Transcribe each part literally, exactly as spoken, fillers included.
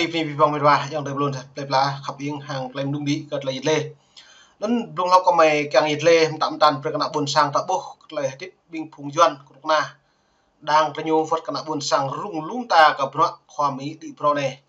Ih pơni pơpŏng mĕt wa, ayŏng adơi ƀlŏn plơi pla khăp ing hăng tơlơi mơnung đĭ kơ tơlơi yit lê. Anŭn blung hlâo kơ mơi kiăng yit lê, mơtă mơtăn brơi kơ ană ƀôn sang ta ƀuh kơ tơlơi hơdip ƀing phung Yuan kơnuk kơna. Đang kơ ñu wơ̆t kơ ană ƀôn sang rŭng lŏm ta kơ bruă khua Mi đĭ phrâo anai.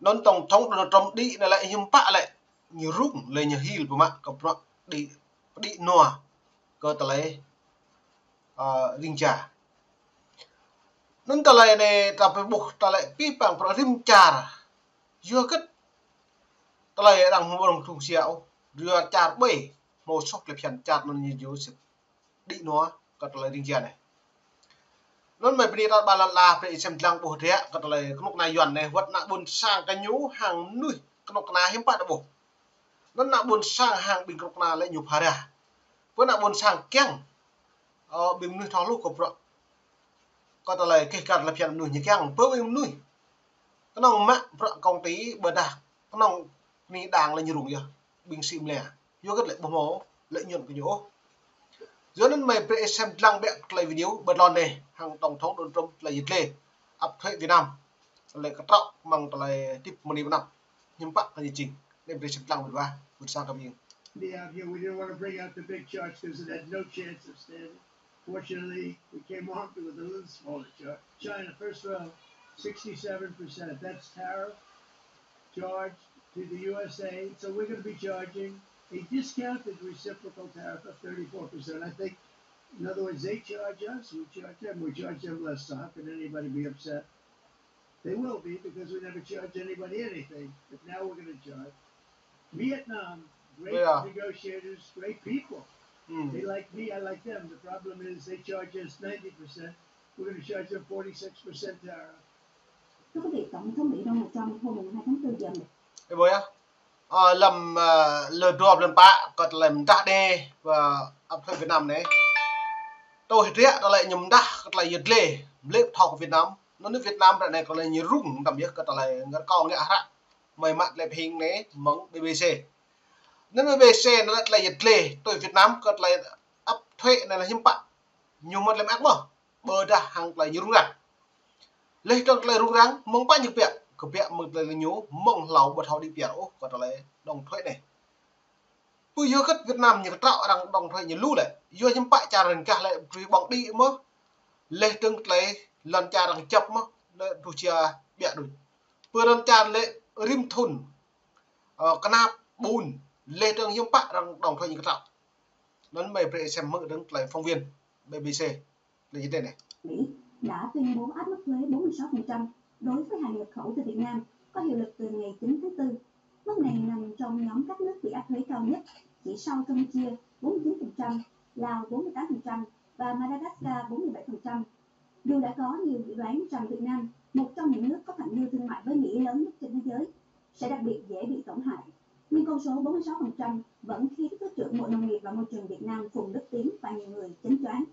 Anŭn tổng thống Donald Trump đĭ anai lĕ hiư̆m pă lĕ ñu rŭng lĕ ñu hil pơmă kơ bruă đĭ, đĭ nua kơ tơlơi, ơ, ring ja. Anŭn tơlơi anai ta pơƀuh tơlơi pih pang bruă rĭm čar. Yua hơget tơlơi arăng hmâo ƀơ̆ng thŭng sia ôh, yua čar ƀai hmâo soh tơlơi phiăn čar anŭn ñu yua sĭt đĭ nua kơ tơlơi ring ja anai. Anŭn mơi bơni ta ƀă lăn la brơi sem lăng ƀuh ră kơ tơlơi kơnuk kơna Yuan anai wơ̆t ană ƀôn sang kơ ñu hăng mơnuih kơnuk kơna hiư̆m pă ta ƀuh. Anŭn ană ƀôn sang hăng ƀing kơnuk kơna lĕ ñu phara. Pơ ană ƀôn sang kiăng, ơ, ƀing mơnuih thâo hluh kơ bruă kơ tơlơi keh kar tơlơi phiăn mơnuih ñu kiăng pơ ƀing mơnuih kơnơ̆ng mă bruă công ty ƀôdah kơnơ̆ng bơni đang lĕ ñu rŭng yơh ƀing sĭ mlĕ. Yua hơget lĕ ƀu hmâo lợi nhuận kơ ñu ôh. Yua anŭn mơi brơi sem lăng ƀĕ tơlơi video ƀơi lŏn anai hăng tổng thống Donald Trump tơlơi yit lê áp thuế Việt Nam. Tơlơi kơtrâo mơ̆ng tơlơi hơdip mơni mơnam. Hiư̆m pă kơ ñu jing. Anai brơi sem lăng mĕt wa, ƀuôn sang khăp ing. Yeah, yeah, we didn't want to bring out the big charts 'cause it had no chance of standing. Fortunately, we came on with a little smaller chart. China, first row, sixty-seven percent. That's tariff charge to the U S A. So we're gonna be charging a discounted reciprocal tariff of thirty-four percent. I think, in other words, they charge us, we charge them, we charge them less. So how can anybody be upset? They will be because we never charge anybody anything, but now we're gonna charge. Vietnam, great negotiators, great people. They like me, I like them. The problem is they charge us ninety percent. We're gonna charge them forty-six percent tariff. Thưa quý vị, Tổng thống Mỹ Donald Trump hôm mùng hai tháng tư giờ Ơ, ƀơi yơh. Ơ, lăm, ơ, lơ dua blan pă kơ tơlơi mơdah đe, ơ, áp thuế Việt Nam anai. Tui hơdră tơlơi ñu mơdah kơ tơlơi yit lê, mlĕ pơthâo kơ Việt Nam. Anŭn Việt Nam ră anai kơ tơlơi ñu rŭng tăm yơh kơ tơlơi ngă kâo ngă hră. Mơi mă tơlơi pơhing anai mơ̆ng B B C. Anŭn B B C anŭn lĕ tơlơi yit lê, tui Việt Nam kơ tơlơi áp thuế anai lĕ hiư̆m pă. Ñu mơ̆t lĕ mơak mơ̆, ƀôdah hăng tơlơi ñu rŭng răng. Leh dơ̆ng tơlơi rŭng răng, mơ̆ng pă ñu kơbiă, kơbiă mơ̆ng tơlơi ñu, mơ̆ng hlâo ƀu thâo đĭ piar ôh, kơ tơlơi đóng thuế anai. Pô yua hơget Việt Nam ñu kơtrâo arăng đóng thuế ñu lu lĕ, yua hiư̆m pă čar rơngkah lĕ brơi ƀơ̆ng đĭ mơ̆, leh dơ̆ng tơlơi lŏn čar arăng čăp mơ̆, lĕ truh čia ƀiă đôč. Pơ lŏn čar lĕ rĭm thŭn, ơ, kơnap ƀun, leh dơ̆ng hiư̆m pă arăng đóng thuế ñu kơtrâo. Anŭn mơi brơi sem mơ̆ng dơ̆ng tơlơi phóng viên B B C. Mỹ đã tuyên bố áp mức thuế bốn mươi sáu phần trăm đối với hàng nhập khẩu từ Việt Nam, có hiệu lực từ ngày chín tháng tư. Mức này nằm trong nhóm các nước bị áp thuế cao nhất, chỉ sau Campuchia bốn mươi chín phần trăm, Lào bốn mươi tám phần trăm và Madagascar bốn mươi bảy phần trăm. Dù đã có nhiều dự đoán rằng Việt Nam, một trong những nước có thặng dư thương mại với Mỹ lớn nhất trên thế giới, sẽ đặc biệt dễ bị tổn hại, nhưng con số bốn mươi sáu phần trăm vẫn khiến Thứ trưởng Bộ Nông nghiệp và Môi trường Việt Nam Phùng Đức Tiến và nhiều người chấn choáng.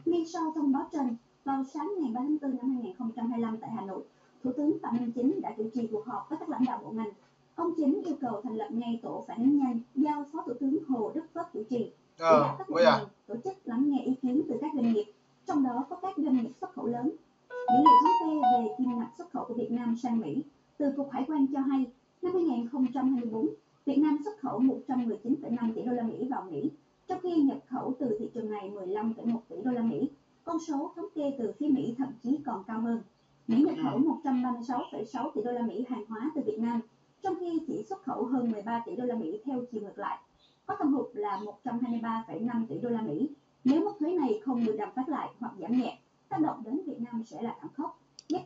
Ngay sau thông báo trên, vào sáng ngày ba tháng tư năm hai nghìn không trăm hai mươi lăm tại Hà Nội, Thủ tướng Phạm Minh Chính đã chủ trì cuộc họp với các lãnh đạo bộ ngành. Ông Chính yêu cầu thành lập ngay tổ phản ứng nhanh, giao Phó Thủ tướng Hồ Đức Phất chủ trì, chỉ đạo các bộ ngành tổ chức lắng nghe ý kiến từ các doanh nghiệp, trong đó có các doanh nghiệp xuất khẩu lớn. Dữ liệu thống kê về kim ngạch xuất khẩu của Việt Nam sang Mỹ từ Cục Hải quan cho hay, năm hai nghìn không trăm hai mươi bốn, Việt Nam xuất khẩu một trăm mười chín phẩy năm tỷ đô la Mỹ vào Mỹ, trong khi nhập khẩu từ thị trường này mười lăm phẩy một tỷ đô la Mỹ. Con số thống kê từ phía Mỹ thậm chí còn cao hơn. Mỹ nhập khẩu một trăm ba mươi sáu phẩy sáu tỷ đô la Mỹ hàng hóa từ Việt Nam, trong khi chỉ xuất khẩu hơn mười ba tỷ đô la Mỹ theo chiều ngược lại. Có thâm hụt là một trăm hai mươi ba phẩy năm tỷ đô la Mỹ nếu mức thuế này không được đàm phán lại hoặc giảm nhẹ. Tác động đến Việt Nam sẽ là thảm khốc. Ơ,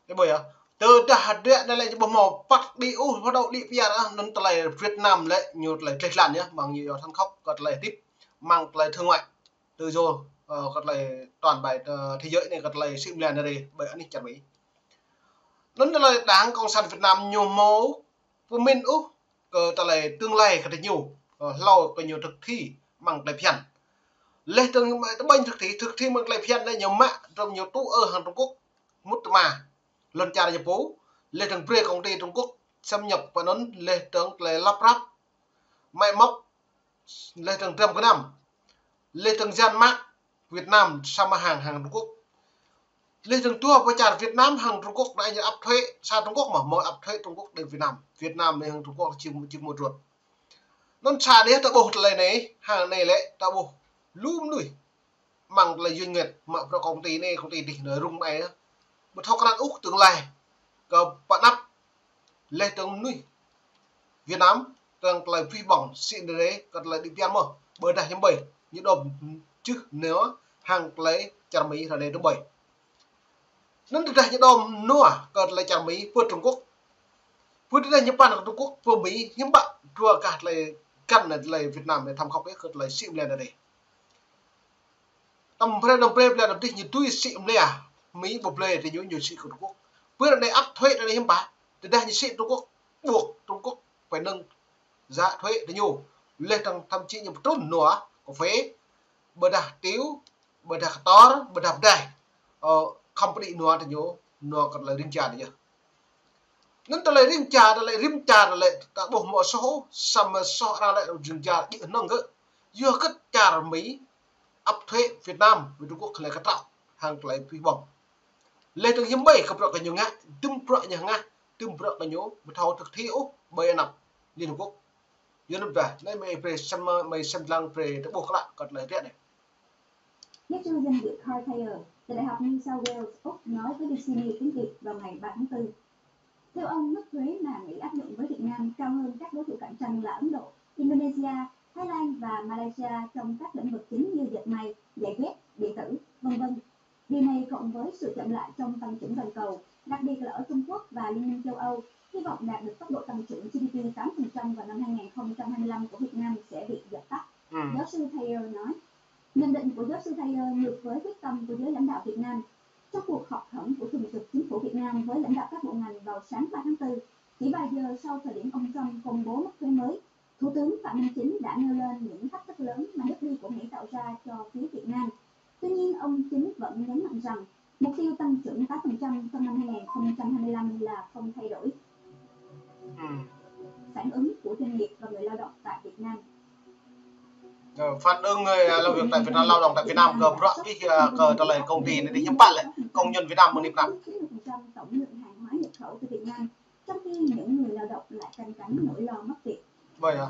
ƀơi yơh. Tơdah hơdră anai lĕ ƀu hmâo păt đĭ ôh, pơđao đĭ piar ah, anŭn tơlơi Việt Nam lĕ ñu tơlơi tleh tlan yơh, mơ̆ng ñu yua thăn khŏk kơ tơlơi hơdip, mơ̆ng tơlơi thương mại tự do, ơ, kơ tơlơi toàn bài, ơ, thế giới anai kơ tơlơi sĭ mlĕ anai ƀơi anih čar Mỹ. Anŭn tơlơi Đảng Cộng sản Việt Nam ñu hmâo pơmĭn ôh kơ tơlơi tương lai kơ tơ ñu, ơ, hlâo kơ ñu thực thi mơ̆ng tơlơi phiăn. Leh dơ̆ng tơƀañ thực thi, thực thi mơ̆ng tơlơi phiăn lĕ ñu mă, dơ̆ng ñu tŭ ư hăng Trung Quốc, mŭt tơma lŏn čar ñu pô, leh dơ̆ng brơi công ty Trung Quốc xâm nhập pơ anŭn, leh dơ̆ng tơlơi lăp rap, máy móc, leh dơ̆ng dram gơnam, leh dơ̆ng dán mác Việt Nam samơ̆ hăng hăng Trung Quốc. Leh dơ̆ng dua pơ čar Việt Nam hăng Trung Quốc anai ñu ăp thuế, sa Trung Quốc mơ̆, mơ̆ ăp thuế Trung Quốc đến Việt Nam. Việt Nam anai hăng Trung Quốc či, či mŭt rơ̆t. Anŭn sa anai ta ƀuh tơlơi anai, hăng anai lĕ ta ƀuh lu mơnuih. Mơ̆ng tơlơi duyên ngĕt, mă bruă công ty anai, công ty dih anai rŭng ai. Ƀu thâo krăn ôh tương lai. Kơ pơanăp leh dơ̆ng mơnuih Việt Nam, tơdang tơlơi pih ƀong, sĭ anai, kơ tơlơi đĭ pian mơ̆, ƀôdah hiư̆m ƀơi, ñu đom čưh nao, hăng tơlơi čar Mi ră anai tơƀơi. Anŭn tơdah ñu đom nua, kơ tơlơi čar Mi, pơ Trung Quốc. Pơ tơdah ñu pơanăp kơ Trung Quốc, pơ Mi, hiư̆m pă, dua gah tơlơi găn anai tơlơi Việt Nam anai thăm khŏp ĕh, kơ tơlơi sĭ mơ̆ lĕ anai. Tăm brơi, tăm brơi, brơi, tăm dih ñu tui sĭ mơ̆ lĕ, Mi ƀu brơi tơ ñu, ñu sĭ kơ Trung Quốc. Pơ anai ăp thuế anai hiư̆m pă, tơdah ñu sĭ Trung Quốc, buộc Trung Quốc phải nâng giá thuế tơ ñu. Leh dơ̆ng thậm chí ñu trŭn nua cà phê, ƀôdah tiêu, ƀôdah kơtor, ƀôdah pơdai. Ơ, company nua tơ ñu, nua kơ tơlơi ring čar anai yơh. Anŭn tơlơi ring čar, tơlơi rim čar, tơlơi ta ƀuh mơ̆ soh, samơ̆ soh arăng lĕ ring čar djơ̆ hnơ̆ng gơ̆. Yua kơ čar Mi ăp thuế Việt Nam, với Trung Quốc lĕ kơtrâo, hăng tơlơi pih ƀong. Leh dơ̆ng hiư̆m ƀơi kơ bruă kơ ñu ngă, dŭm bruă ñu ngă, dŭm bruă kơ ñu, ƀu thâo thực thi ôh, ƀơi anăp Liên Hợp Quốc. Yua anŭn ƀă, anai mơi brơi sem, mơi sem lăng brơi ta ƀuh klă kơ tơlơi ră anai. Giáo sư danh dự Carl Thayer từ Đại học New South Wales, Úc nói với B B C News tiếng Việt vào ngày ba tháng tư. Theo ông, mức thuế mà Mỹ áp dụng với Việt Nam cao hơn các đối thủ cạnh tranh là Ấn Độ, Indonesia, Thái Lan và Malaysia trong các lĩnh vực chính như dệt may, giày dép, điện tử, vân vân. Điều này cộng với sự chậm lại trong tăng trưởng toàn cầu, đặc biệt là ở Trung Quốc và Liên minh châu Âu, hy vọng đạt được tốc độ tăng trưởng G D P tám phần trăm vào năm hai nghìn không trăm hai mươi lăm của Việt Nam sẽ bị dập tắt, ừ, giáo sư Thayer nói. Nhận định của giáo sư Thayer ngược với quyết tâm của giới lãnh đạo Việt Nam. Trong cuộc họp khẩn của Thường trực Chính phủ Việt Nam với lãnh đạo các bộ ngành vào sáng ba tháng tư, chỉ vài giờ sau thời điểm ông Trump công bố mức thuế mới, Thủ tướng Phạm Minh Chính đã nêu lên những thách thức lớn mà nước đi của Mỹ tạo ra cho phía Việt Nam. Tuy nhiên, ông Chính vẫn nhấn mạnh rằng mục tiêu tăng trưởng tám phần trăm trong năm hai nghìn không trăm hai mươi lăm là không thay đổi. Ừ. Phản ứng của doanh nghiệp và người lao động tại Việt Nam. Ờ, phản ứng người, à, làm việc tại Việt Nam, lao động tại Việt Nam, kơ bruă kih, à, kơ tơlơi công ty anai dih hiư̆m pă lĕ, công nhân Việt Nam mơ̆ng anai pơ anăp. Chín mươi phần trăm tổng lượng hàng hóa nhập khẩu từ Việt Nam, trong khi những người lao động lại canh cánh nỗi lo mất việc. Ƀơi hă?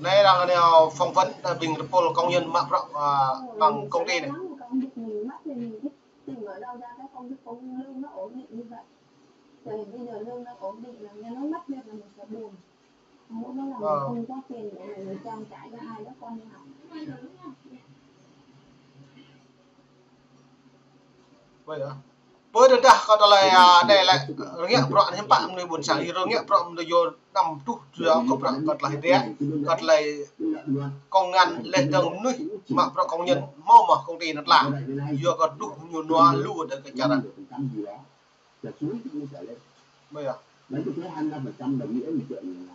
Anai arăng anai phỏng vấn, à, ƀing tơpul công nhân mă bruă, à, mơ̆ng công ty anai. Lo lắng là công việc mình mất thì mình tìm ở đâu ra cái công việc, công lương nó ổn định như vậy. Tại vì bây giờ lương nó ổn định là nghe nói mất việc là mình sẽ buồn. Không có, nó là mình, ờ, không có tiền để mà mình trang trải cho hai đứa con đi học. Ƀơi hă? Pơ tơdah kơ tơlơi, à, anai lĕ, rơngiă bruă anai hiư̆m pă mơnuih ƀôn sang, rơngiă bruă mơnuih yua năm tuh, yua kơ bruă kơ tơlơi hơdră, kơ tơlơi công ngăn leh dơ̆ng mơnuih mă bruă công nhân, hmâo mơ̆ công ty anŭn tla. Yua kơ tuh ñu nua lu đơi kơ čar. Ƀơi hă? Lấy cái thuế hai mươi lăm phần trăm đồng nghĩa với chuyện là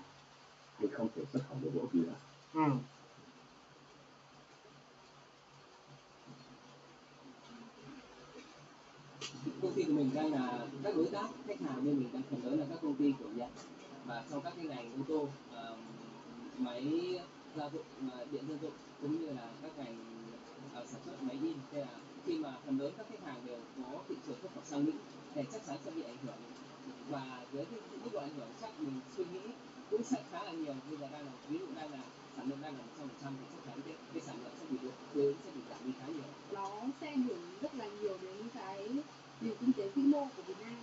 anh không thể xuất khẩu được gỗ gì nữa. Ừ. Công ty của mình đang là các đối tác, khách hàng bên mình đang phần lớn là các công ty của Nhật và trong các cái ngành ô tô, ờ, máy gia dụng, ờ, điện gia dụng, cũng như là các ngành, ờ, sản xuất máy in. Thế là khi mà phần lớn các khách hàng đều có thị trường xuất khẩu sang Mỹ, thì chắc chắn sẽ bị ảnh hưởng. Và với cái mức độ ảnh hưởng chắc mình suy nghĩ cũng sẽ khá là nhiều. Bây giờ đang là, ví dụ đang là sản lượng đang là một trăm phần trăm thì chắc chắn cái, cái sản lượng sẽ bị, thuế sẽ bị giảm đi khá nhiều. Nó sẽ ảnh hưởng rất là nhiều đến cái nền kinh tế vĩ mô của Việt Nam.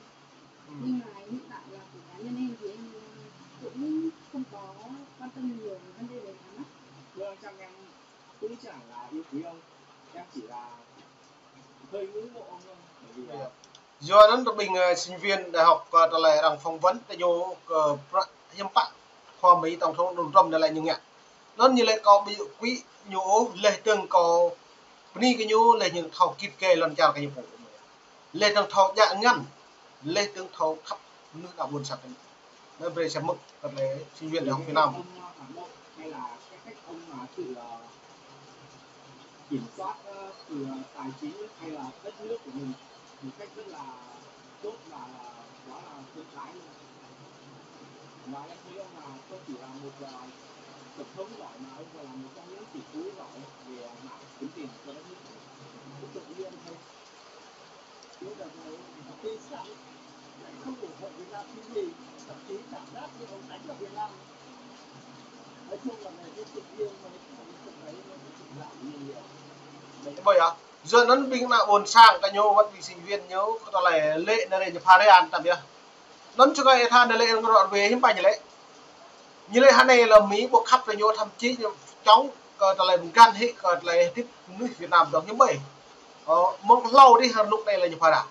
Ừ. Nhưng mà hiện tại là của cá nhân em thì em cũng không có quan tâm nhiều về vấn đề đấy lắm á. Vâng, chào em. Cũng chẳng là yêu quý ông. Em chỉ là hơi ngưỡng mộ ông thôi. Bởi vì là, ờ, yua anŭn tơ ƀing, ờ, sinh viên đại học, ờ, tơlơi arăng phỏng vấn tơ ñu kơ bruă hiư̆m pă khua Mi tổng thống Donald Trump anai lĕ ñu ngă. Anŭn ñu lĕ kâo ƀu djơ̆ kơ ñu ôh, leh dơ̆ng kâo bơni kơ ñu, leh ñu thâo kit kê lŏn čar kơ ñu pô. Leh dơ̆ng thâo djă ngăn, leh dơ̆ng thâo khăp mơnuih đa ƀôn sang kơ ñu. Anŭn brơi sa mơ̆k kơ tơlơi sinh viên đại học Việt Nam. Hay là cái cách ông mà tự, ờ, kiểm soát, ờ, từ, ờ, tài chính hay là đất nước của mình một cách rất là tốt và là quá là thông thái luôn. Và em thấy ông là không chỉ là một, ờ, tổng thống giỏi mà ông còn là một trong những tỷ phú giỏi về, ờ, mảng kiếm tiền cho đất nước. Cũng tự nhiên thôi. Ƀơi yơh. Yua anŭn ƀing ană ƀôn sang ta ñu wơ̆t ƀing sinh viên ñu kơ tơlơi lĕ anai ñu pha rơan tăm yơh. Anŭn čơkơi ih tha anai lĕ ngă rơwang hiư̆m pă ñu lĕ. Ñu lĕ hơnai lĕ Mi ƀu khăp ta ñu thậm chí ñu čŏng kơ tơlơi pơgăn hĭ kơ tơlơi hơdip mơnuih Việt Nam dong hiư̆m ƀơi. Ơ, mơ̆ng hlâo dih rơnŭk anai lĕ ñu pha ră.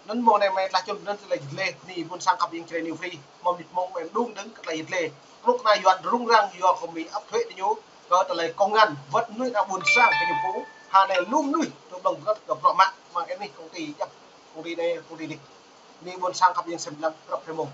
Anŭn mơ̆ng anai mơ̆ng tơlơi čun anŭn tơlơi jơt lĕ, anai ƀôn sang khăp Iăng Jrai New Free. Mơ̆ng mĭt mơ̆ng mơ̆ng đung đung kơ tơlơi jơt lĕ. Rơnŭk anai Yuan rŭng răng yua kơ Mi ăp thuế ta ñu kơ tơlơi công ngăn wơ̆t mơnuih ană ƀôn sang kơ ñu pô. Hơnai lu mơnuih tơƀlŏng bơngăt kơ bruă mă mơ̆ng anai công ty djăp, công ty anai, công ty dih. Anai ƀôn sang khăp Iăng sem lăng krăp rơmông.